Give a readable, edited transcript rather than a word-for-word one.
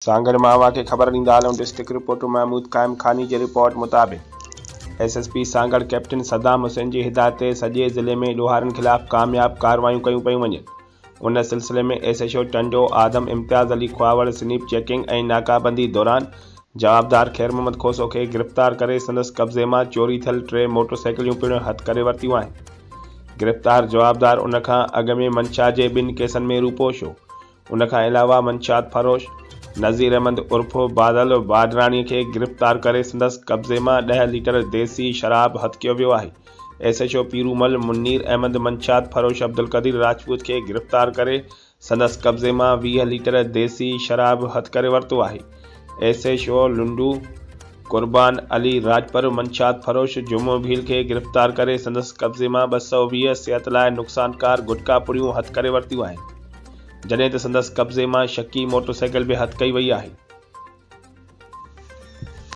سانگهڙ مان اوهان کي خبر ڏيندا هلون ڊسٽرڪٽ رپورٽر محمود قائم خاني جي رپورٽ مطابق S S P Sanghar captain Saddam Hussain جي هدايت تي سڄي ضلعي ۾ ڏوهارين خلاف ڪامياب ڪارروايون ڪيون پيون وڃن ان سلسلي ۾ S H O Tando Adam Imtiaz Ali Khahawar snap checking ۽ ناڪابندي دوران جوابدار خير محمد کوسو کي گرفتار ڪري سندس قبضي مان چوري ٿيل ٽي موٽر سائيڪليون پڻ هٿ ڪري ورتيون آهن گرفتار جوابدار ان کان اڳ ۾ منشا جي ٻن ڪيسن ۾ روپوش هو ان کان علاوه منشيات فروش نذير احمد عرف بادل باڊراڻي کي گرفتار ڪري سندس قبضي مان ڏهه ليٽر ديسي شراب هٿ ڪيو ويو آهي. S H O Piromal Munir Ahmed منشيات فروش عبدالقدير راجپوت کي گرفتار ڪري سندس قبضي مان 20 ليٽر ديسي شراب هٿ ڪري ورتو آهي. S H O Lando Qurban Ali Rajpar منشيات فروش جمعو ڀيل کي گرفتار ڪري سندس قبضي مان 220 صحت لاء نقصانڪار گٽڪا پڙيون هٿ ڪري ورتيون آهن. جڏهن ته سندس قبضي مان شڪي موٽرسائيڪل به هٿ ڪئي وئي آهي.